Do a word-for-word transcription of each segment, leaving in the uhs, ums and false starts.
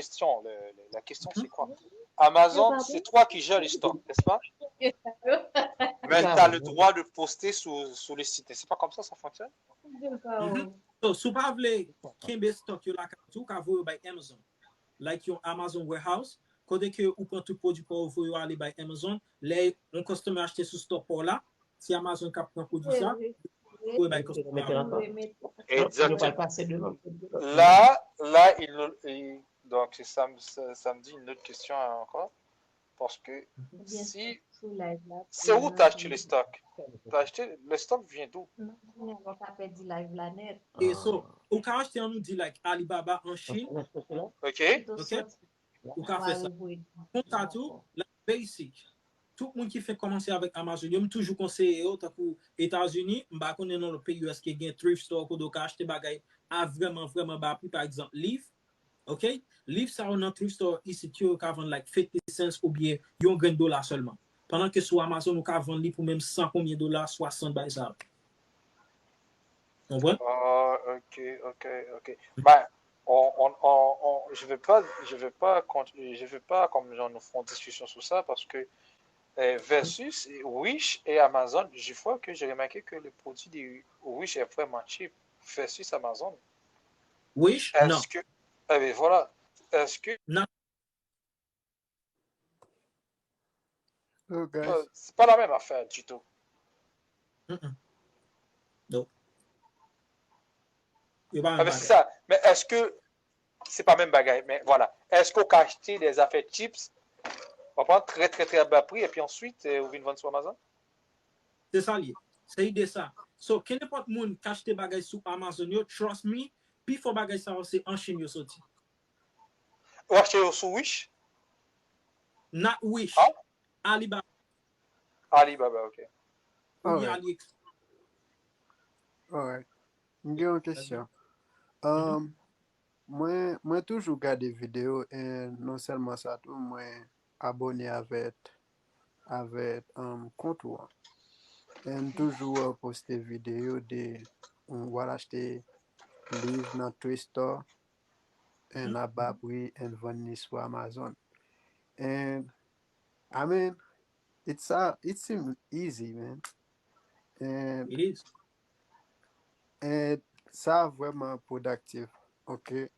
question. Le- le- la question, c'est quoi? Amazon, c'est toi qui gères le stock, n'est-ce pas? Mais tu as le droit de poster sur, sur le site. C'est pas comme ça ça fonctionne? Mhm. So, si w pa vle kenbe stock yo lakay ou, ou ka voye yo bay Amazon. Like yon Amazon warehouse, kote ke ou pran tout pwodui pa w, ou voye yo ale bay Amazon. Lè yon customer achte sou store pa w la, se Amazon k ap pran pwodui sa, voye bay customer. Yo pral pase devan. Là, là, il nous, il- donc c'est sam- sa- samedi, une autre question encore. Parce que si c'est où t'as acheté le stock? T'as acheté le stock vient d'où? Mwen ka pèdi live la nèt. E so, ou ka achte an nou di like Alibaba an Chin, Ok. ok? Ou ka fè sa. Konsa tou, la basic. Tout moun ki fenk kòmanse avèk Amazon, yo m toujou konseye yo, tankou Etazini, m pa konnen nan lòt peyi èske gen thrift store kote ou ka achte bagay a vrèman, vrèman ba pri, pa egzanp, liv. Ok? Liv sa yo nan thrift store isit yo, yo ka vann like fifty cents oubyen yon grenn dola sèlman. Pandan ke sou Amazon, ou ka vann li pou menm san konbyen dola, swasant bay sa yo. Konprann? Ah, ok, ok, ok. Ben, on, on, on, on- je vais pas, je vais pas, cont- je vais pas comme genre nous font discussion sur ça parce que euh, versus Wish et Amazon, je vois que j'ai remarqué que le produit de Wish est vraiment cheap versus Amazon. Wish? Non. Est-ce que, eh bien voilà, est-ce que Non. Oh, guys. euh, c'est pas la même affaire du tout? Mm-mm. Non. Yo pa Ah, menm mais c'est bagay. Ça. Mais est-ce que c'est pas même bagay? Mais voilà. Est-ce qu'on peut acheter des affaires chips, on prend très très très bas prix et puis ensuite euh, on vient vendre sur Amazon? Se sa l ye. Se ide sa. So, kenenpòt moun k achte bagay sou Amazon yo, trust me, pifò bagay sa yo se an Chin yo soti. Ou achte yo sou Wish? Not Wish. Ah? Alibaba. Alibaba, ok. Oubyen Alright. AliExpress. Alright. M gen yon kesyon. Um, mwen, mwen toujou gade videyo e non sèlman sa tou, mwen abone avèk avèk um, kont ou an. E m toujou wè w poste videyo de um, w al achte liv nan thrift store and a ba pri and vann li sou Amazon. And I mean, it's uh, it seems easy, man. And It is. And sa vrèman pwodaktif. Ok.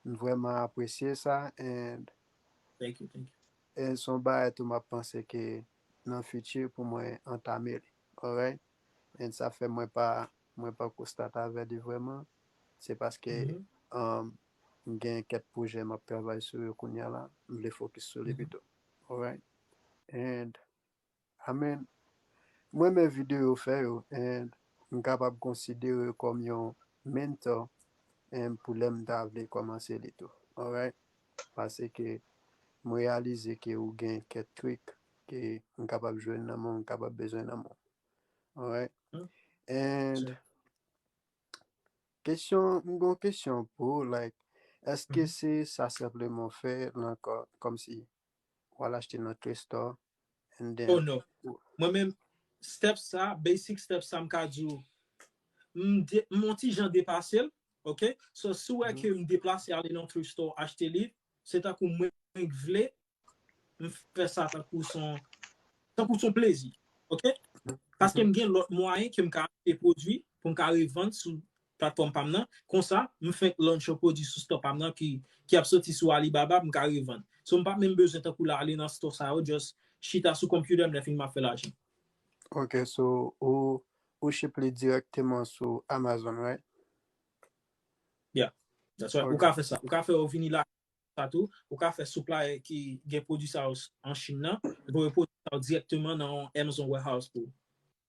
M vrèman apresye sa. And Thank you, thank you. E se yon bagay tou m ap panse ke nan fiti pou mwen antame li. Alright? And sa fè mwen pa mwen pa konstate avè li vrèman. Se paske um, m gen kèk pwojè m ap travay sou yo kounye a la. M vle fokis sou li pito. Alright? And I mean, mwen men videyo w fè yo and m kapab konsidere w kòm yon mentor and pou lè m ta vle kòmanse li tou. Alright? Paske m reyalize ke ou gen kèk trik ke m kapab jwenn nan men w, m kapab bezwen nan men w. Alright? And kesyon, m gen yon kesyon pou ou, like, èske se sa senpleman w fè nan kò, kòmsi w al achte nan thrift store and then Oh no. Mwen menm, step sa, basic step sa, m ka di w, m de- m yon ti jan depase l, ok? So, si w wè ke m deplase ale nan thrift store achte liv, se tankou mwen k vle, m fè sa tankou son tankou son plezi, ok? Paske m gen lòt mwayen ke m ka achte pwodui pou m ka revann sou platfòm pa m nan. Konsa, m fenk launch yon pwodui sou store pa m nan ki, ki ap soti sou Alibaba, m ka revann. So, m pa menm bezwen tankou la ale nan store sa yo, just chita sou computer m, lè fini m ap fè lajan. Ok, so ou ou ship li dirèkteman sou Amazon, right? Yeah, that's right. Ou ka fè sa. Ou ka fè yo vini la sa tou. Ou ka fè supplier ki gen pwodui sa yo an Chin nan, voye pwodui sa yo dirèkteman nan yon Amazon warehouse pou ou.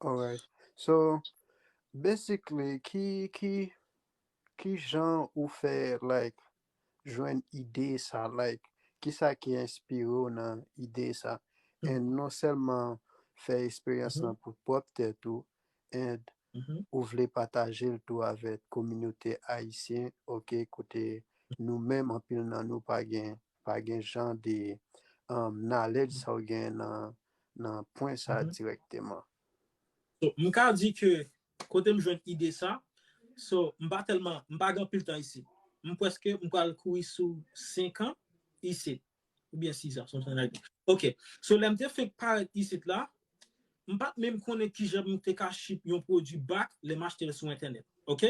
Alright. So, basically, ki ki ki jan ou fè like jwenn ide sa, like kisa ki enspire w nan ide sa? And non sèlman fè eksperyans lan pou pwòp tèt ou, and ou vle pataje l tou avèk kominote ayisyen, ok, kote nou menm anpil nan nou pa gen pa gen jan de um, knowledge sa w gen nan nan pwen sa dirèkteman. So, m ka di ke kote m jwenn ide sa, so, m pa tèlman, m pa gen anpil tan isit. M prèske, m pral kouri sou senk an, isit. Oubyen sizan, something like that. Ok. So, lè m te fenk parèt isit la, m pa t menm konnen kijan m te ka ship yon pwodui back lè m achte l sou entènèt. Ok?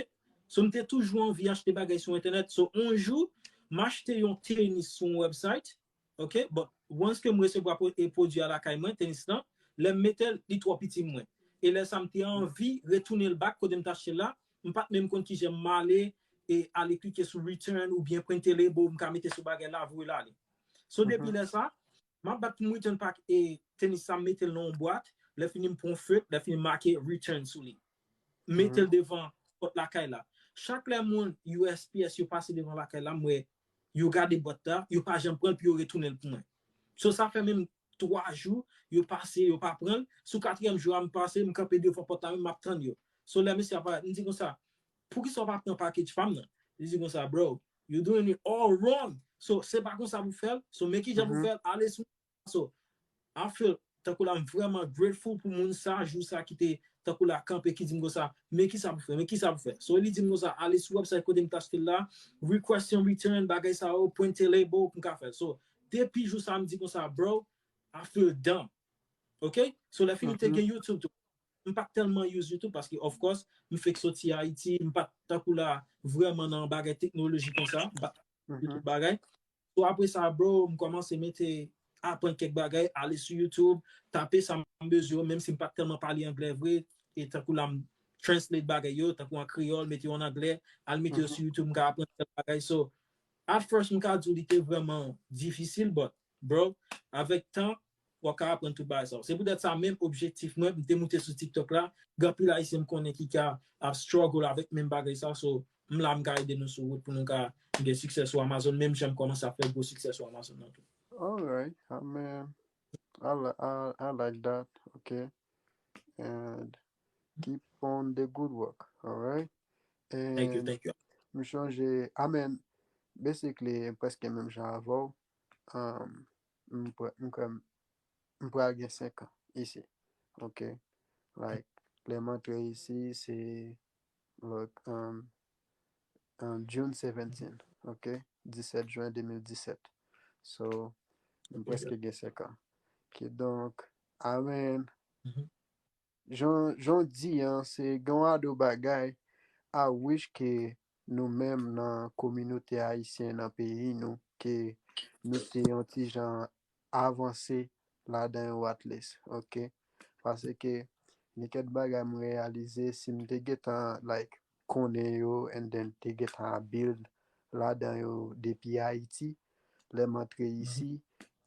So, m te toujou anvi achte bagay sou entènèt. So, yon jou, m achte yon tenis sou yon website. Ok? But once ke m resevwa pwo- e pwodui a lakay mwen, tenis lan, lè m mete l, li twò piti mwen. E lè sa, m te anvi retounen l back kote m t achte l la, m pa t menm konn kijan m ale e ale klike sou return oubyen print a label, m ka mete sou bagay la, voye l ale. So, depi lè sa, m ap bat pou m return pack e tenis sa, m mete l nan yon bwat, lè fini m pran fèt, lè fini m make return sou li. M mete l devan pòt lakay la. Chak lè moun U S P S yo pase devan lakay la, m wè yo gade bwat la, yo pa janm pran l pou yo retounen l pou mwen. So, sa fè menm twa jou, yo pase, yo pa pran l. Sou katriyèm jou a, m pase, m kanpe devan pòt la, m ap tann yo. So, lè mesye ap parèt, m di konsa, "Poukisa w pa pran package pa m nan?" Li di konsa, "Bro, you doing it all wrong." So, se pa konsa pou fè l. So, men kijan pou fè l, ale sou. So, I feel, tankou la, m vrèman grateful pou moun sa, jou sa ki te, tankou la, kanpe, ki di m konsa, "Men kisa pou fè, men kisa pou fè." So, li di m konsa, "Ale sou website kote m t achte l la, request yon return, bagay sa yo, print a label, pou m ka fè l." So, depi jou sa, m di konsa, "Bro, I feel dumb." Ok? So, lè fini, te gen YouTube tou. M pa t tèlman use YouTube paske, of course, m fèk soti Ayiti, m pa t tankou la vrèman nan bagay teknoloji konsa. M pa t YouTube bagay. So, apre sa, bro, m kòmanse mete, aprann kèk bagay, ale sou YouTube, tape sa m bezwen yo, menm si m pa t tèlman pale anglè vre, e tankou la, m translate bagay yo, tankou an kreyòl, mete yo an anglè, al mete yo sou YouTube, m ka aprann kèk bagay. So, at first, m ka di w li te vrèman difisil, but, bro, avèk tan, w ap ka aprann tout bagay sa yo. Se poutèt sa, menm objektif mwen, m te moute sou TikTok la, gen anpil Ayisyen m konnen ki ka ap struggle avèk menm bagay sa, so, m la, m ka ede nou sou wout pou nou ka gen siksè sou Amazon, menm jan m kòmanse ap fè gwo siksè sou Amazon nan tou. All right, I mean, I, li- I, I like that, okay? And keep on the good work, all right? Thank you, And thank you. m chonje, I mean, basically, prèske menm jan avè w, um, m pre- m kwè m- m pral gen senk an isi, ok? Like, lè m antre isi, se, look, um, um, June seventeen, ok? Disèt jen de mil disèt. So, m prèske gen senk an. Kidonk, I mean, jan jan w di an, se gen yon ado bagay, I wish ke nou menm nan kominote ayisyen nan peyi nou, ke nou te yon ti jan avanse ladan yo at least, ok? Paske gen kèk bagay m reyalize, si m te gentan, like, konnen yo and then te gentan build ladan yo depi Ayiti, lè m antre isi,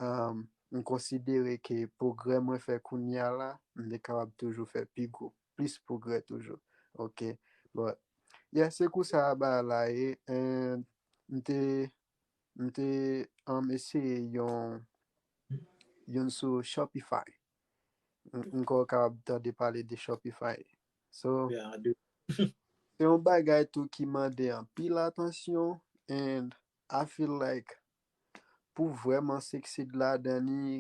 um, m konsidere ke pwogrè mwen fè kounye a la, m te kapab toujou fè pi gwo, plis pwogrè toujou. Ok. But, yeah, se kou sa bagay la ye, and m te, m te um, eseye yon, yon sou Shopify. M m kwè w kapab tande pale de Shopify. So, Yeah, I do. se yon bagay tou ki mande anpil atansyon, and I feel like pou vrèman succeed ladan li,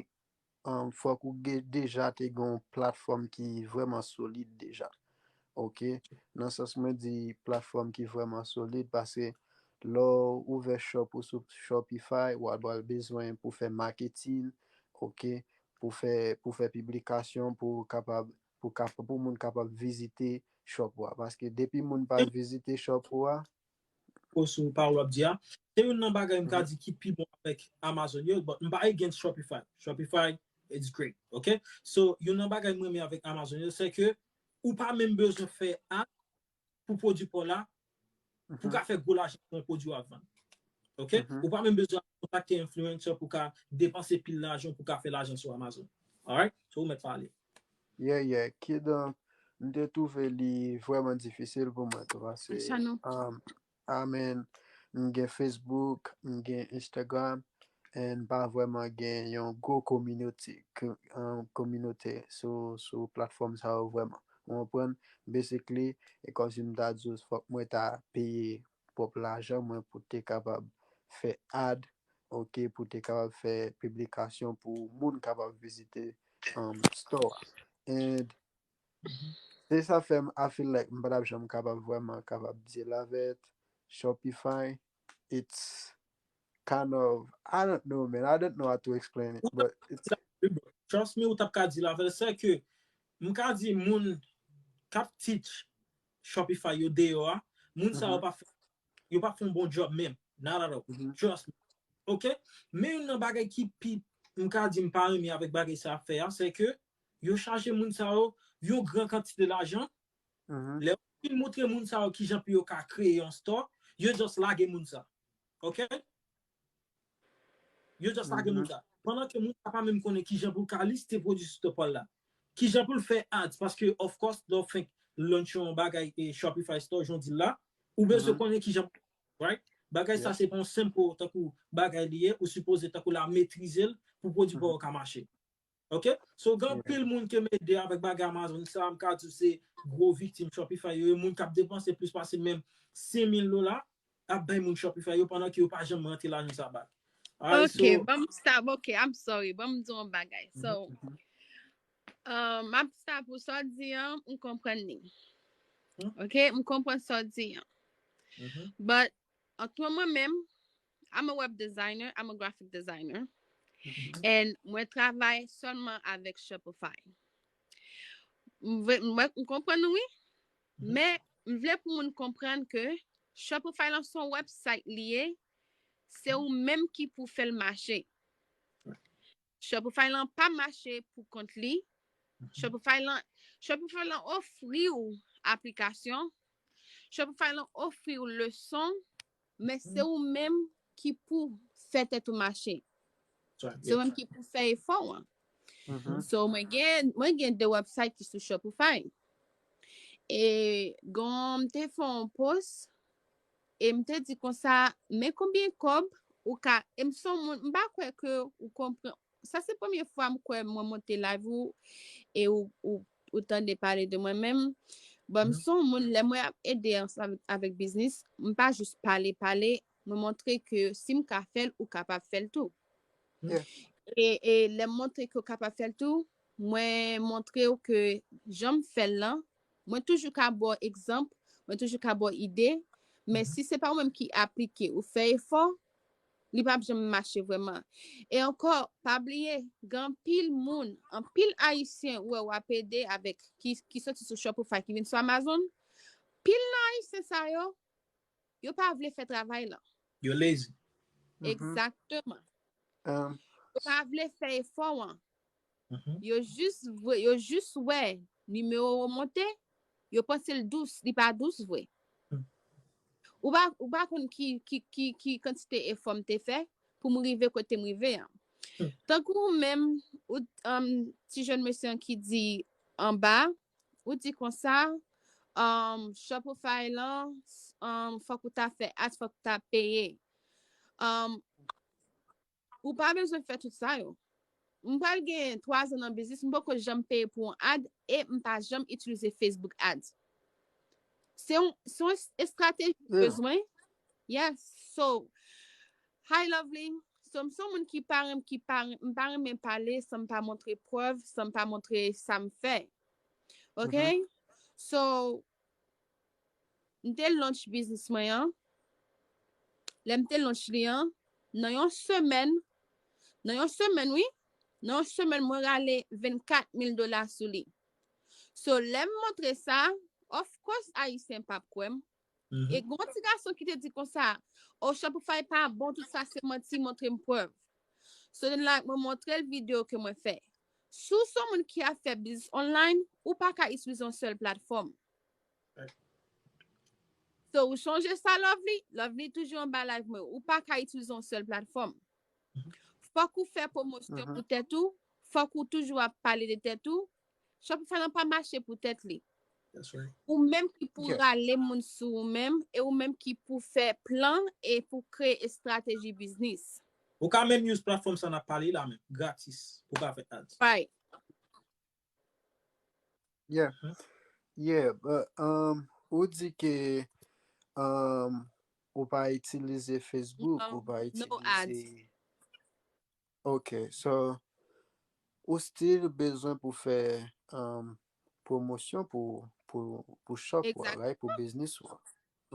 um, fòk ou ge- deja te gen yon platfòm ki vrèman solid deja. Ok? Nan sans mwen di platfòm ki vrèman solid, paske lè w ouvè shop ou sou Shopify, w ap pral bezwen pou fè marketing, ok? Pou fè, pou fè piblikasyon, pou kapab, pou, kap- pou moun kapab vizite shop ou a. Paske depi moun pa vizite shop ou a, Ko sou pawòl w ap di a. Se youn nan bagay m ka di ki pi bon avèk Amazon yo, but m pa against Shopify. Shopify, it's great, ok? So, youn nan bagay mwen renmen avèk Amazon yo, se ke ou pa menm bezwen fè ad pou pwodui pa w la, pou ka fè gwo lajan pou yon pwodui w ap vann. Ok? Ou pa menm bezwen kontakte influencer pou ka depanse pil lajan, pou ka fè lajan sou Amazon. Alright? So, ou mèt pale. Yeah, yeah. Kidonk, m te twouve li vrèman difisil pou mwen tou, paske, Sa non. Um, I mean, m gen Facebook, m gen Instagram, and pa vrèman gen yon gwo kominote, ke- um, kominote sou, sou platfòm sa yo vrèman. Ou konprann? Basically, e kòmsi m ta di w, fòk mwen ta peye pwòp lajan mwen pou te kapab fè ad, ok, pou te kapab fè piblikasyon pou moun kapab vizite um, store a. And se sa fè m, I feel like m pa t ap janm kapab vrèman kapab deal avèk Shopify. It's kind of, I don't know, man. I don't know how to explain it, but it's Trust me, ou t ap ka di l avè l, se ke m ka di moun k ap teach Shopify yo deyò a, moun sa yo pa fè, yo pa fè yon bon job menm. Not at all. Trust me. Ok? Men youn nan bagay ki pi, m ka di m pa renmen avèk bagay sa ap fè a, se ke yo chaje moun sa yo yon gran kantite lajan. Lè yo fin montre moun sa yo kijan pou yo ka kreye yon store, yo just lage moun sa. Ok? Yo just lage moun sa. Pandan ke moun sa pa menm konnen kijan pou l ka liste pwodui sou Topol la. Kijan pou l fè ads, paske of course lè w fenk launch yon bagay e Shopify store jan w di l la, ou bezwen konnen kijan pou, right? Bagay sa se pa yon senp tankou bagay li ye, ou sipoze tankou la metrize l pou pwodui pa w ka mache. Ok? So gen anpil moun ke m ede avèk bagay Amazon sa, m ka di w se gwo viktim Shopify yo, e moun k ap depanse plis pase menm senk mil dola ap bay moun Shopify yo pandan ke yo pa janm rantre lajan sa back. Ok, ban m stop. Ok, I'm sorry. Ban m di yon bagay. So, um, m ap stop ou sa w di an, m konprann li. Ok, m konprann sa w di an. But, ant mwen menm, I'm a web designer, I'm a graphic designer. And mwen travay sèlman avèk Shopify. M vle- m wè- m konprann ou, wi. Men, m vle pou moun konprann ke Shopify lan se yon website li ye, se ou menm ki pou fè l mache. Shopify lan pa mache pou kont li. Shopify lan, Shopify lan ofri w aplikasyon. Shopify lan ofri w leson, men se ou menm ki pou fè tèt ou mache. Se ou menm ki pou fè efò w an. So, mwen gen, mwen gen de website ki sou Shopify. E gon, m te fè yon post, e m te di konsa, men konbyen kòb ou ka, e m se yon moun, m pa kwè ke ou konprann, sa se premye fwa m kwè mwen monte live ou, e ou, ou, ou tande pale de mwen menm. Bon, m se yon moun, lè mwen ap ede ansanm avèk, avèk biznis, m pa jis pale, pale, mwen montre ke si m ka fè l, ou kapab fè l tou. E, e lè m montre ke w kapab fè l tou, mwen montre w ke jan m fè l lan, mwen toujou ka ba w egzanp, mwen toujou ka ba w ide, men si se pa ou menm ki aplike, ou fè efò, li p ap janm mache vrèman. E ankò, pa bliye, gen anpil moun, anpil Ayisyen ou wè w ap ede avèk, ki, ki soti sou Shopify, ki vin sou Amazon, pil nan Ayisyen sa yo, yo pa vle fè travay lan. Yo lazy. Egzakteman. Yo pa vle fè efò an. Yo jis vre, yo jis wè nimewo w monte, yo panse l dous, li pa dous vre. Ou pa, ou pa konn ki, ki, ki, ki kantite efò m te fè pou m rive kote m rive an. Tankou ou menm, ou, um, ti jèn mesye an ki di anba, ou di konsa, um, Shopify lan, um, fòk ou ta fè ads, fòk ou ta peye. Um, ou pa bezwen fè tout sa yo. M pral gen twa zan nan biznis, m poko janm peye pou yon ad e m pa janm itilize Facebook Ads. Se yon, se yon estrateji m bezwen. Yes. So, hi Lovely. So, m se yon moun ki pa renm, ki pa renm, m pa renmen pale san m pa montre prèv, san m pa montre sa m fè. Ok? So, m te launch biznis mwen an. Lè m te launch li an, nan yon semèn, nan yon semèn, wi, nan yon semèn, mwen rale vennkat mil dola sou li. So, lè m montre sa, of course, Ayisyen p ap kwè m. E gon ti gason ki te di konsa, o, Shopify pa bon, tout sa se manti, montre m prèv. So, then, like, mwen montre l videyo ke mwen fè. Si w se yon moun ki ap fè biznis online, ou pa ka itilize yon sèl platfòm. So, ou sonje sa, Lovely? Lovely toujou anba live mwen. Ou pa ka itilize yon sèl platfòm. Fòk ou fè pwomosyon pou tèt ou, fòk ou toujou ap pale de tèt ou. Shopify lan pa mache pou tèt li. Ou menm ki pou rale moun sou ou menm, e ou menm ki pou fè plan e pou kreye estrateji biznis. Ou ka menm use platfòm sa n ap pale la menm, gratis, pou ka fè ads. Right. Yeah. Yeah, but, um, ou di ke, um, ou pa itilize Facebook, ou pa itilize. Ok, so, ou still bezwen pou fè, um, pwomosyon pou, pou, pou shop ou a, right? Pou biznis ou a,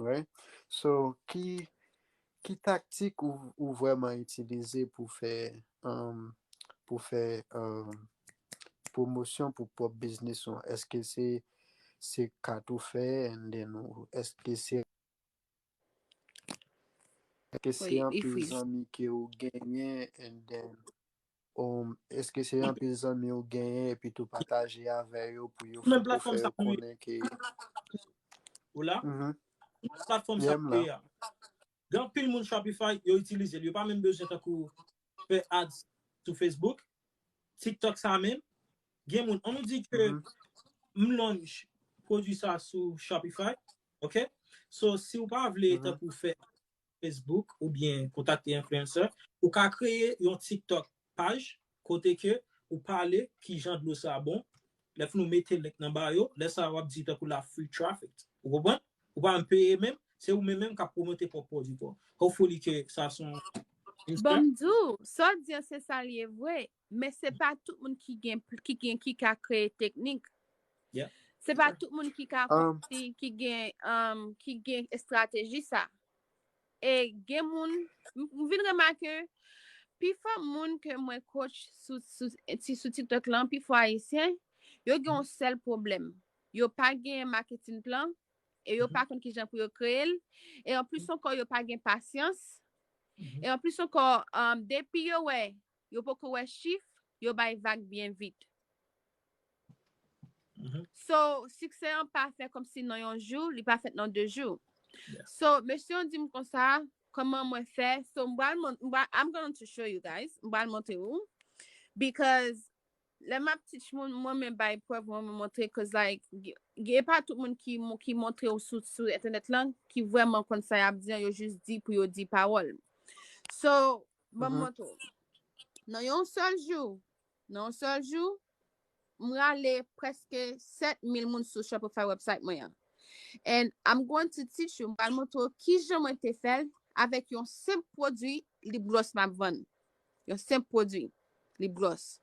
right? So, ki, ki taktik ou, ou vrèman itilize pou fè, um, pou fè, um, pwomosyon pou pwòp biznis ou? Èske se, se kat ou fè, and then ou, èske se, èske se anpil zanmi ke ou genyen, and then, um, èske se anpil zanmi ou genyen epi tou pataje avè yo pou yo fè, pou fè yo konnen ke... Ou la? Mhm. Platfòm sa pou ye a. Gen anpil moun Shopify, yo itilize l. Yo pa menm bezwen tankou fè ads sou Facebook, TikTok sa menm. Gen moun, an nou di ke m launch pwodui sa sou Shopify, ok? So, si w pa vle tankou fè Facebook oubyen kontakte influencer, ou ka kreye yon TikTok paj kote ke ou pale kijan dlo sa bon. Lè fin ou mete link nan bio, lè sa w ap di tankou la free traffic. Ou konprann? Ou pa menm peye menm, se ou menm menm k ap pwomote pwòp pwodui pa w. Hopefully ke sa se yon... Bon, m di w, sa w di an se sa l ye vre, men se pa tout moun ki gen, ki gen, ki ka kreye teknik. Se pa tout moun ki ka, um, ki, ki gen, um, ki gen estrateji sa. E gen moun, m, m vin remake, pifò moun ke mwen coach sou, sou, ti, sou TikTok lan, pifò ayisyen, yo gen yon sèl pwoblèm. Yo pa gen marketing plan, e yo pa konn kijan pou yo kreye l. E anplis ankò, yo pa gen pasyans. E anplis ankò, um, depi yo wè, yo poko wè chif, yo bay vag byen vit. So, siksè an pa fèt kòmsi nan yon jou, li pa fèt nan de jou. So, mesye an di m konsa, kòman mwen fè? So, m pral mont-, m pral, I'm going to show you guys. M pral montre ou. Because lè m ap teach moun, mwen menm bay prèv, mwen menm montre, 'cause, like, gen, gen pa tout moun ki, ki montre ou sou, sou entènèt lan, ki vrèman konn sa y ap di an, yo jis di pou yo di pawòl. So, ban m montre w. Nan yon sèl jou, nan yon sèl jou, m rale prèske sèt mil moun sou Shopify website mwen an. And I'm going to teach you, m pral montre w kijan mwen te fè l avèk yon senp pwodui lip gloss m ap vann. Yon senp pwodui lip gloss.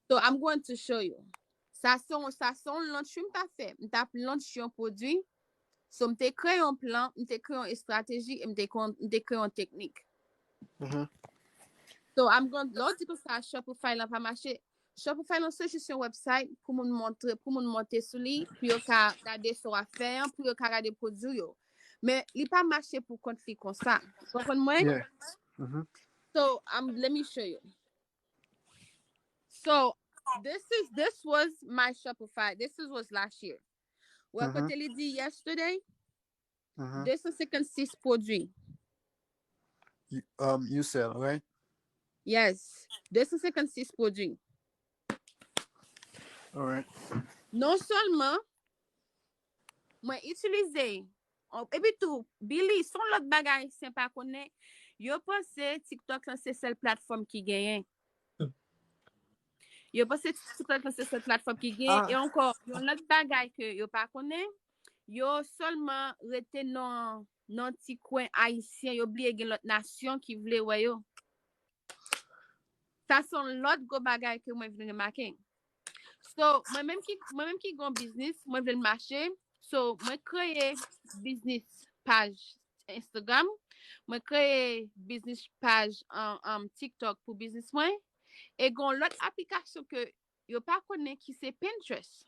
So I'm going to show you. Sa se yon, sa se yon launch wi m t ap fè. M t ap launch yon pwodui. So m te kreye yon plan, m te kreye yon estrateji e m te, m te kreye yon teknik. So I'm going, lè w di konsa Shopify lan pa mache, Shopify lan se jis yon website pou moun montre, pou moun monte sou li, pou yo ka gade sa w ap fè an, pou yo ka gade pwodui w yo. Men li pa mache pou kont li konsa. Ou konprann mwen? So, um, let me show you. So, this is, this was my Shopify. This is, was last year. Wè kote li di yesterday? De san senkannsis pwodui. You, um, you sell, right? Yes. De san senkannsis pwodui. All right. Non sèlman mwen itilize, epi tou, Billy, se yon lòt bagay Ayisyen pa konnen, yo panse TikTok lan se sèl platfòm ki genyen. Yo panse TikTok lan se sèl platfòm ki genyen. E ankò, yon lòt bagay ke yo pa konnen, yo sèlman rete nan, nan ti kwen ayisyen, yo bliye gen lòt nasyon ki vle wè yo. Sa se yon lòt gwo bagay ke mwen vin remake. So, mwen menm ki, mwen menm ki gen yon biznis, mwen vle l mache. So, mwen kreye biznis paj Instagram. Mwen kreye biznis paj, um, um, TikTok pou biznis mwen. E gen yon lòt aplikasyon ke yo pa konnen ki se Pinterest.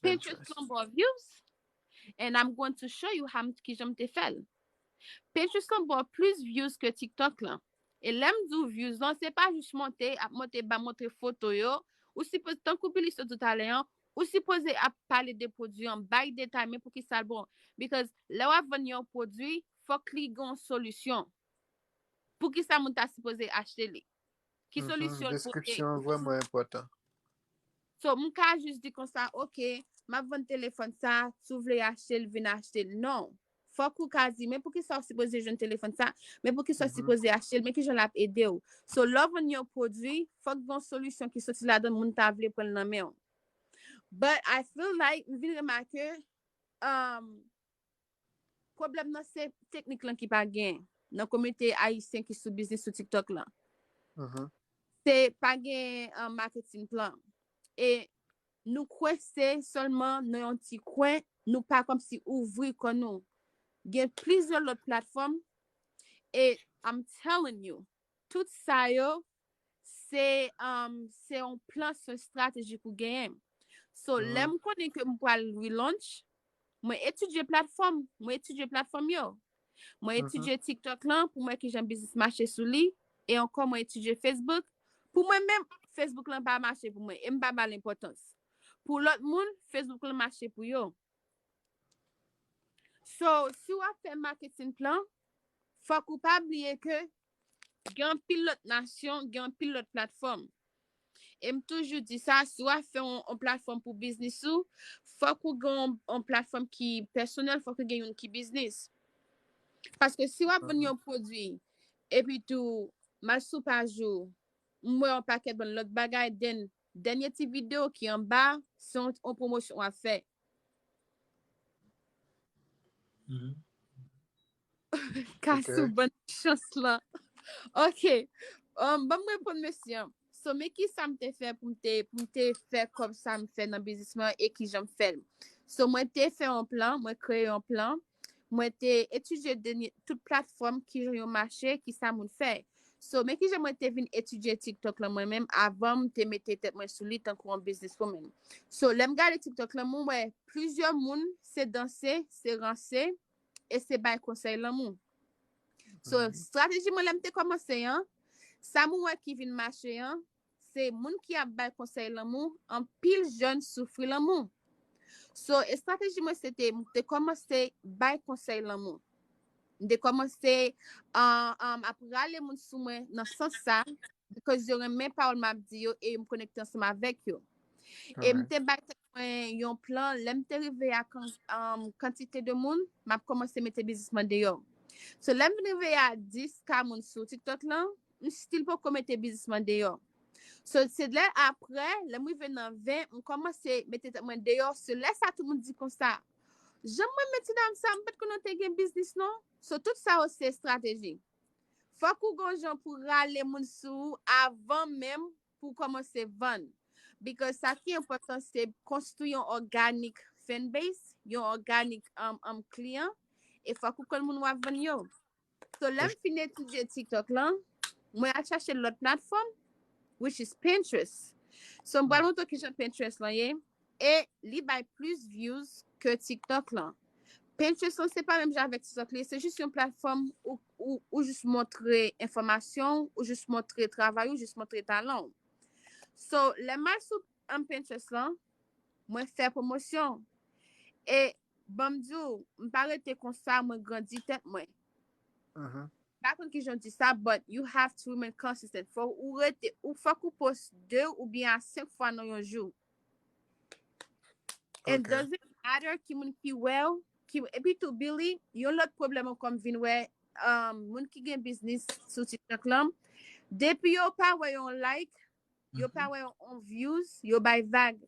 Pinterest lan ba w views. And I'm going to show you how m, kijan m te fè l. Pinterest lan ba w plis views ke TikTok lan. E lè m di w views lan, se pa jis monte, ap monte, ba montre foto yo. Ou sipoze, tankou Billy sot di w talè an, ou sipoze ap pale de pwodui an, bay detay, men poukisa l bon. Because lè w ap vann yon pwodui, fòk li gen yon solisyon. Poukisa moun ta sipoze achte li? Ki solisyon l pote? Deskripsyon an vrèman enpòtan. So, m ka jis di konsa, ok, m ap vann telefòn sa, si w vle achte l, vin achte l. Non. Fòk ou ka di, men poukisa w sipoze jwenn telefòn sa? Men poukisa w sipoze achte l? Men kijan l ap ede w? So, lè w vann yon pwodui, fòk gen yon solisyon ki soti ladan l, moun ta vle pran l nan men w. But I feel like, m vin remake, um, pwoblèm nan se teknik lan ki pa gen nan kominote ayisyen ki sou biznis sou TikTok lan. Se pa gen, uh, marketing plan. E nou kwense sèlman nan yon ti kwen, nou pa kòmsi ouvri kò nou. gen plizyè lòt platfòm. E I'm telling you, tout sa yo, se um, se yon plan, se yon estrateji pou genyen. So, lè m konnen ke m pral relaunch, mwen etidye platfòm, mwen etidye platfòm yo. Mwen etidye TikTok lan pou mwen ki jan biznis mache sou li, e ankò mwen etidye Facebook. Pou mwen menm, Facebook lan pa mache pou mwen, e m pa ba l enpòtans. Pou lòt moun, Facebook lan mache pou yo. So, si w ap fè marketing plan, fòk ou pa bliye ke gen anpil lòt nasyon, gen anpil lòt platfòm. E m toujou di sa, si w ap fè yon, yon platfòm pou biznis ou, fòk ou gen yon, yon platfòm ki pèsonèl, fòk ou gen youn ki biznis. Paske si w ap vann yon pwodui, epi tou, m al sou paj ou, m wè yon pakèt bann lòt bagay, then, dènye ti videyo ki anba, se yon, yon pwomosyon w ap fè. Ka sou bann chans lan. Ok. Um, ban m reponn mesye an. So, men ki sa m te fè pou m te, pou m te fè kòb sa m fè nan biznis mwen e ki jan m fè l. So, mwen te fè yon plan, mwen kreye yon plan. Mwen te etidye dènye, tout platfòm, ki jan yo mache, ki sa moun fè. So, men ki jan mwen te vin etidye TikTok lan mwen menm avan m te mete tèt mwen sou li tankou yon business woman. So, lè m gade TikTok lan, mwen wè plizyè moun, se danse, se ranse, e se bay konsèy lanmou. So, estrateji mwen lè m te kòmanse an, sa mwen wè ki vin mache an, se moun ki ap bay konsèy lanmou, anpil jèn soufri lanmou. So, estrateji mwen se te, m te kòmanse bay konsèy lanmou. M te kòmanse, uh, um, ap rale moun sou mwen nan sans sa, because yo renmen pawòl m ap di yo e yo m konekte ansanm avèk yo. E m te bay tèt mwen yon plan, lè m te rive a kan, um, kantite de moun, m ap kòmanse mete biznis mwen deyò. So, lè m vin rive a dis ka moun sou TikTok lan, m still poko mete biznis mwen deyò. So, se lè apre, lè m rive nan ven, m kòmanse mete tèt mwen deyò. Se lè sa tout moun di konsa, "Jan mwen met ti dam sa, m pa t konnen w te gen biznis non." So, tout sa yo se estrateji. Fòk ou gon jan pou rale moun sou ou avan menm pou kòmanse vann. Because sa ki enpòtan, se konstwi yon organic fan base, yon organic, um, um, kliyan, e fòk ou konn moun w ap vann yo. So, lè m fin etidye TikTok lan, mwen al chache lòt platfòm, which is Pinterest. So, m pral montre w kijan Pinterest lan ye, e li bay plis views ke TikTok lan. Pinterest lan, se pa menm jan avèk TikTok li, se jis yon platfòm ou, ou, ou jis montre enfòmasyon, ou jis montre travay, ou jis montre talan w. So, lè m al sou, um, Pinterest lan, mwen fè pwomosyon. E, ban m di w, m pa rete konsa, mwen grandi tèt mwen. Pa konn kijan w di sa, but you have to remain consistent. Fò ou rete, ou fòk ou post de oubyen a senk fwa nan yon jou. And doesn't matter ki moun ki wè w, ki, epi tou, Billy, yon lòt pwoblèm ankò m vin wè, um, moun ki gen biznis sou TikTok lan, depi yo pa wè yon like, yo pa wè yon, yon views, yo bay vag.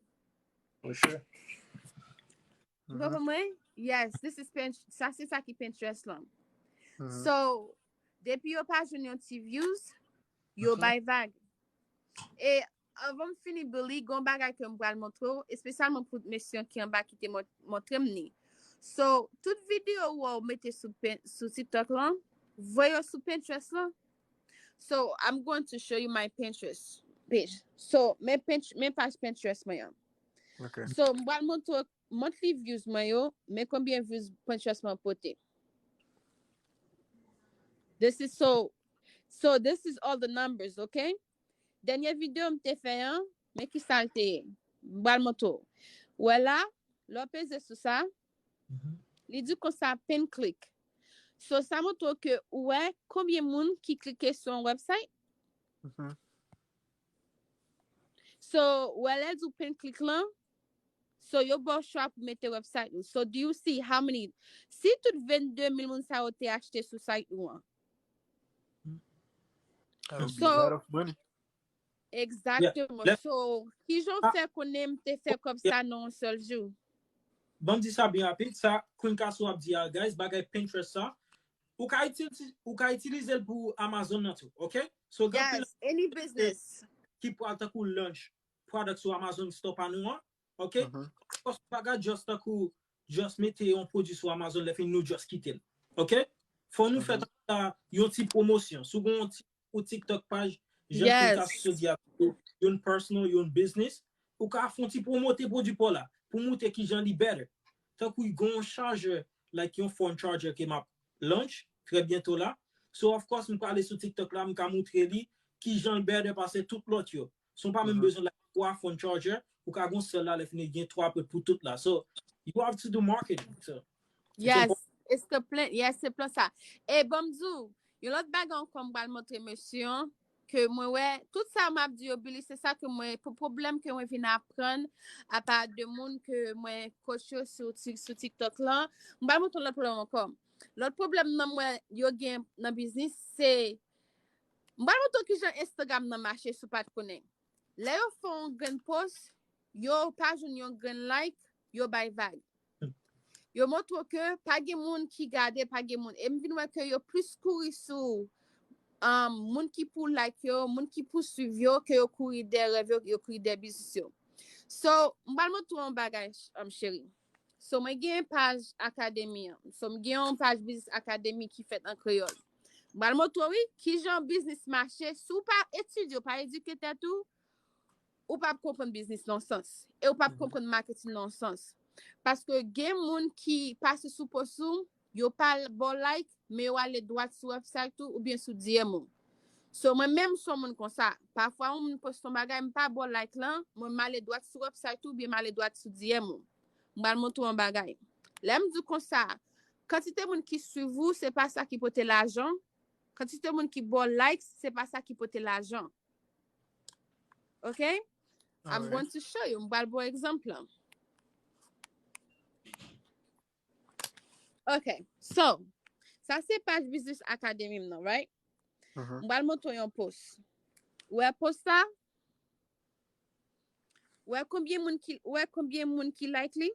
For sure. Ou konprann mwen? Yes, this is Pinterest. Sa se sa ki Pinterest lan. So, depi yo pa jwenn yon ti views, yo bay vag. E anvan m fini, Billy, gon bagay ke m pral montre w, espesyalman pou mesye ki anba ki te mon- montre m ni. So, tout videyo ou wè w mete sou, Pin- sou TikTok lan, voye yo sou Pinterest lan. So, I'm going to show you my Pinterest page. So, men, Pint- men paj Pinterest mwen an. Ok. So, m pral montre w monthly views mwen yo, men konbyen views Pinterest mwen pote. This is so, so this is all the numbers, ok? Dènye videyo m te fè an, men ki sa l te ye. M pral montre w. Wè la, lè w peze sou sa, li di konsa pin click. So, sa montre w ke ou wè konbyen moun ki klike sou yon website. So, wè lè di w pin click lan, so yo ba w chwa pou mete website ou. So, do you see how many? Si tout vennde mil moun sa yo te achte sou site ou an. That would be a lot of money. Exactement. So, kijan w fè konnen m te fè kòb sa nan yon sèl jou? Ban m di sa byen rapid, sa Queen Castro ap di a, guys, bagay Pinterest sa, ou ka itilize, ou ka itilize l pou Amazon nan tou, ok? So, gen anpil Yes, any business. Ki pral tankou launch product sou Amazon store pa nou an, ok? Of course, ou pa ka just tankou just mete yon pwodui sou Amazon, lè fini nou just kite l. Ok? Fò nou fè yon ti pwomosyon. Si w gen yon ti ou TikTok paj, jan Queen Castro di a, yon personal, yon business, ou ka fè yon ti pwomote pwodui pa w la, pou montre kijan li better. Tankou gen yon charger, like yon phone charger ke m ap launch trè byento la. So, of course, m prale sou TikTok la, m ka montre li kijan l better pase tout lòt yo. So, w pa menm bezwen like twa phone charger, ou ka gen yon sèl la, lè fini gen twa prè pou tout la. So, you have to do marketing. So, Yes, it's the plan. Yes, se plan sa. E bon, m di w, yon lòt bagay ankò m pral montre mesye an, ke mwen wè, tout sa m ap di yo, Billy, se sa ke mwen, pou pwoblèm ke mwen vin aprann apa de moun ke mwen coach yo sou, Tik- sou TikTok lan. M pral montre yon lòt pwoblèm ankò. Lòt pwoblèm nan mwen yo gen nan biznis, se, m pral montre w kijan Instagram nan mache si w pa t konnen. Lè yo fè yon grenn post, yo pa jwenn yon grenn like, yo bay vag. Yo montre w ke pa gen moun ki gade, pa gen moun. E m vin wè ke yo plis kouri sou um, moun ki pou like yo, moun ki pou swiv yo, ke yo kouri dèyè rèv yo, yo kouri dèyè biznis yo. So, m pral montre w yon bagay, um, cheri. So, mwen gen paj akademi an. So, m gen yon paj Business Academy ki fèt an kreyòl. M pral montre w, wi, kijan biznis mache. Si w pa etidye, w pa edike tèt ou, ou p ap konprann biznis nan sans. E ou p ap konprann marketing nan sans. Paske gen moun ki pase sou post ou, yo pa ba w like, men yo ale dwat sou website ou, oubyen sou D M ou. So, mwen menm, m se yon moun konsa. Pafwa, yon moun poste yon bagay, m pa ba w like lan, mwen m ale dwat sou website ou, oubyen m ale dwat sou D M ou. M pral montre w yon bagay. Lè m di w konsa, kantite moun ki swiv ou, se pa sa ki pote lajan. Kantite moun ki ba w like, se pa sa ki pote lajan. Ok? I'm going to show you. M pral ba w egzanp lan. Ok. So, sa se paj Business Academy m nan, right? M pral montre w yon post. Ou wè post sa? Ou wè konbyen moun ki, ou wè konbyen moun ki like li?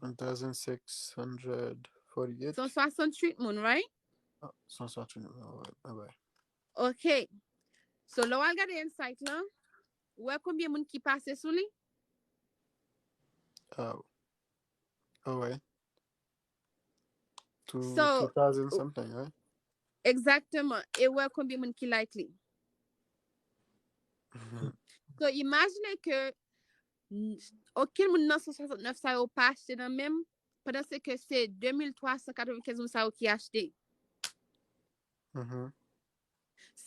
One thousand six hundred forty-eight. San swasantuit moun, right? Ah, san swasantuit moun, ah ouais, ah ouais. Ok. So, lè w al gade insight lan, ou wè konbyen moun ki pase sou li? Ah, ah ouais. Two, So, two thousand something, right? Egzakteman. E ou wè konbyen moun ki like li? So, imajine ke n- okenn moun nan san swasannnèf sa yo pa achte nan menm, pandan se ke se de mil twa san katrevenkenz moun sa yo ki achte. Mhm.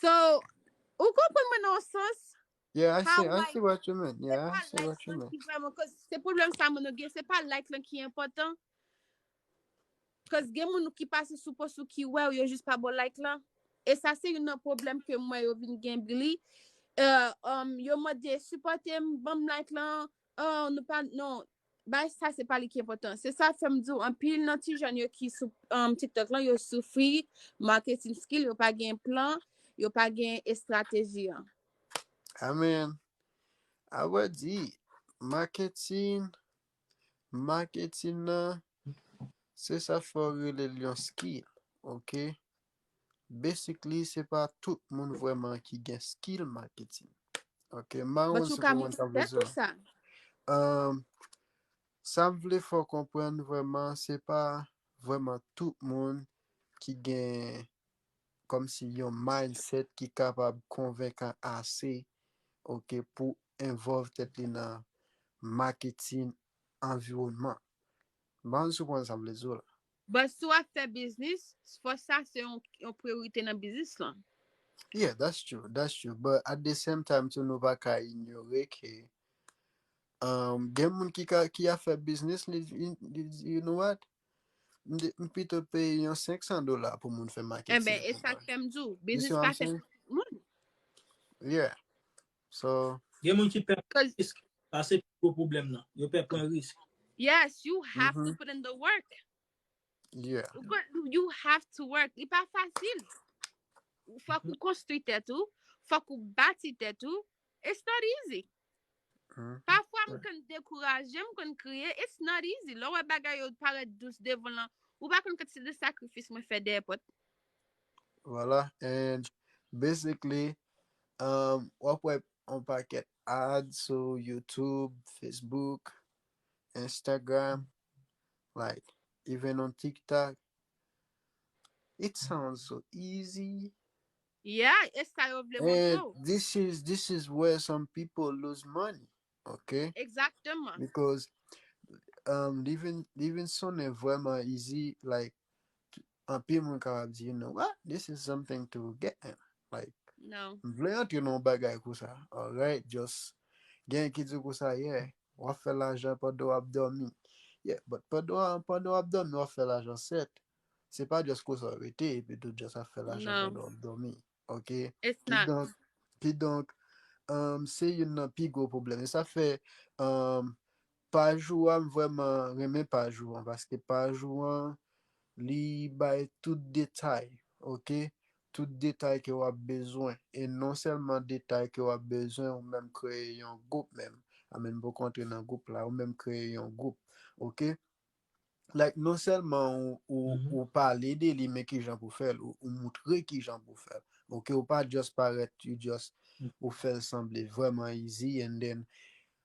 So, ou konprann mwen nan yon sans? Yeah, I How see, I like- see what you mean. Se Yeah, pa I see what like you lan mean. ki vrèman koz se pwoblèm sa moun yo gen, se pa like lan ki enpòtan. Koz gen moun ki pase sou post ou ki wè w, yo jis pa ba w like lan. E sa se youn nan pwoblèm ke m wè yo vin gen Billy. Euh, um, yo mande sipòte m, ban m like lan. Oh, nou pa, non. Bay sa se pa li ki enpòtan. Se sa fè m di w anpil nan ti jèn yo ki sou um, TikTok lan, yo soufri marketing skill, yo pa gen plan, yo pa gen estrateji an. I mean, a vrè di, marketing, marketing nan, se sa fò rele l yon skill, ok? Basically, se pa tout moun vrèman ki gen skill marketing. Ok, m pa But konn ou si ka w konprann sa m vle mix di w. Tout sa. Um, sa m vle fè w konprann vrèman, se pa vrèman tout moun ki gen kòmsi yon mindset ki kapab konvenkan ase, ok, pou envolve tèt li nan marketing anviwònman. M pa konn si w konprann sa m vle di w la. But si w ap fè biznis, fò sa se yon, yon priyorite nan biznis lan. Yeah, that's true, that's true. But at the same time, tou, nou pa ka inyore ke um, gen moun ki ka, ki ap fè biznis, li, li, li di, you know what? M de- m pito peye yon senk san dola pou moun fè marketing. Enben, e sa k fè m di w, You see biznis what pa I'm fè saying? Moun. Yeah. So, Gen moun ki pè Cause risk. Sa se pi gwo pwoblèm nan. Yo pè pran risk. Yes, you have to Mhm. put in the work. Yeah. Ou kon- You have to work. Li pa fasil. Fòk ou konstwi tèt ou. Fòk ou bati tèt ou. It's not easy. Mhm. Pafwa m konn dekouraje, m konn kriye. It's not easy. Lè w wè bagay yo parèt dous devan lan, ou pa konn kantite de sakrifis mwen fè dèyè pòt. Voilà. And basically, um, w ap wè yon pakèt ads sou YouTube, Facebook, Instagram, like, even on TikTok. It sounds so easy. Yeah, e sa yo vle montre And w. This is this is where some people lose money. Okay? Exactement. Because um living living sonnen vrèman easy, like, anpil moun kapab di, you know what, this is something to get in. Like, Non. M vle antre nan yon bagay konsa. Alright, just gen ki di konsa, yeah, w ap fè lajan pandan w ap dòmi. Yeah, but pandan w- pandan w ap dòmi, w ap fè lajan sèt. Se pa just konsa w rete epi tou just ap fè lajan Non. Pandan w ap dòmi. Ok? It's not. Kidonk, kidonk um, se youn nan pi gwo pwoblèm. E sa fè um, paj ou a, m vrèman renmen paj ou an, paske paj ou an, li bay tout detay, ok? Tout detay ke w ap bezwen. E non sèlman detay ke w ap bezwen, ou menm kreye yon gwoup menm. Amen, m poko antre nan gwoup la, ou menm kreye yon gwoup, ok? Like, non sèlman ou, ou, Mhm. ou pale de li, men kijan pou fè l, ou, ou moutre kijan pou fè l. Ok, ou pa just parèt, you just, Mm. ou fè l sanble vrèman easy, and then,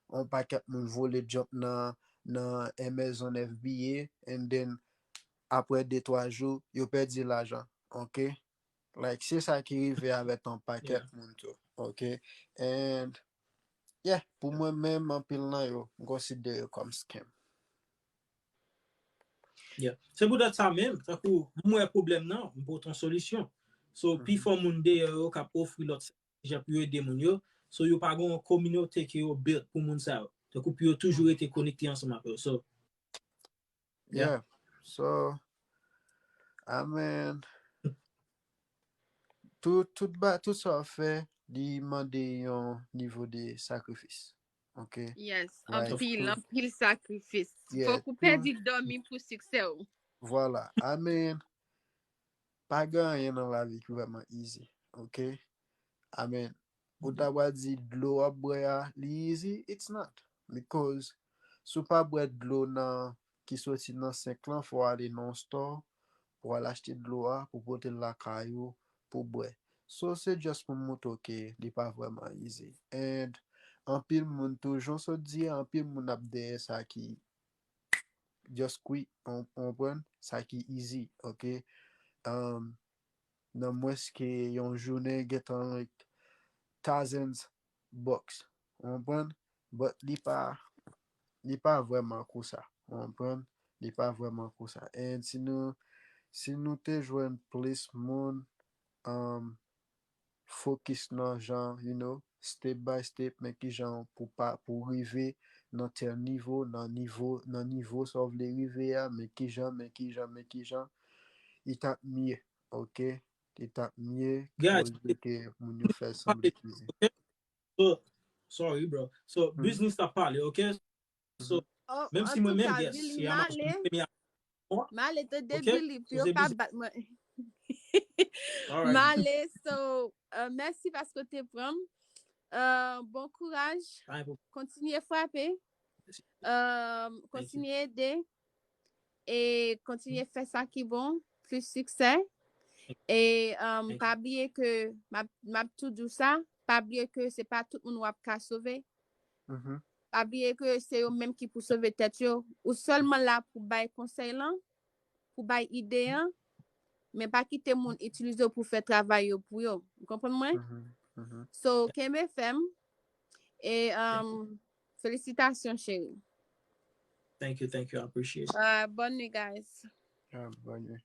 on pakèt moun vole jump nan, nan Amazon F B A, and then, apre de twa jou, yo pèdi lajan, ok? Like, se sa ki rive avèk on pakèt Yeah. moun tou, ok? And, yeah, pou mwen menm, anpil nan yo, m konsidere yo kòm scam. Yeah. Se poutèt sa menm, tankou m wè pwoblèm nan, m pote yon solisyon. So, Mhm. pifò moun deyò yo k ap ofri lòt sèvis jan pou yo ede moun yo. So, yo pa gen yon kominote ke yo build pou moun sa yo. Tankou pou yo toujou rete konekte ansanm avè yo. So, yeah. Yeah. So, amen. Tout, tout, ba, tout sa w ap fè, li mande yon nivo de sakrifis. Ok? Yes, Like, anpil, tout- anpil sakrifis. Yeah, Fòk ou tout- pèdi dòmi pou siksè w. Vwala. Amen. Pa gen anyen nan lavi ki vrèman easy. Ok? Amen. Ou ta pral di dlo w ap bwè a, li easy? It's not. Because si w pa bwè dlo nan ki soti nan senk lan, fò w ale nan yon store pou w al achte dlo a, pou pote l lakay ou, pou bwè. So, se just pou m montre w ke li pa vrèman easy. And anpil moun tou, jan w sot di a, anpil moun ap dèyè sa ki just quick, ou, ou konprann? Sa ki easy, ok? Um, nan mwens ke yon jounen gentan like thousands bucks, ou konprann? But li pa, li pa vrèman konsa, ou konprann? Li pa vrèman konsa. And si nou, si nou te jwenn plis moun, um, focus nan jan, you know, step by step, men kijan pou pa, pou rive nan tèl nivo, nan nivo, nan nivo sa w vle rive a, men kijan, men kijan, men kijan, li t ap mye, ok? Li t ap mye, Guys, olye ke moun yo fè sanble easy. So, sorry, bro. So, Mhm. business ap pale, ok? So, Oh, menm an si mwen tou menm, ka, yes, Billy, si a male, premye male, tande ok? Billy, pou yo Se pa business. Bat mwen. Alright. Male, so, euh, mèsi paske w te pran m. Euh, bon kouraj. Pa gen pwoblèm. Kontinye frape. Mèsi. Euh, Thank you. Kontinye ede. E kontinye fè sa ki bon. Plis siksè. E um, Thank pa you. Bliye ke m ap, m ap tou di w sa, pa bliye ke se pa tout moun w ap ka sove. Mhm. Pa bliye ke se yo menm ki pou sove tèt yo. Ou sèlman la pou bay konsèy lan, pou bay ide an, men pa kite moun itilize w pou fè travay yo pou yo. Ou konprann mwen? Mhm. Mhm. So, kenbe fèm. E Thank you. um, felisitasyon, cheri. Thank you, thank you. I appreciate it. Uh, bonne nuit, guys. Ah, bonne nuit.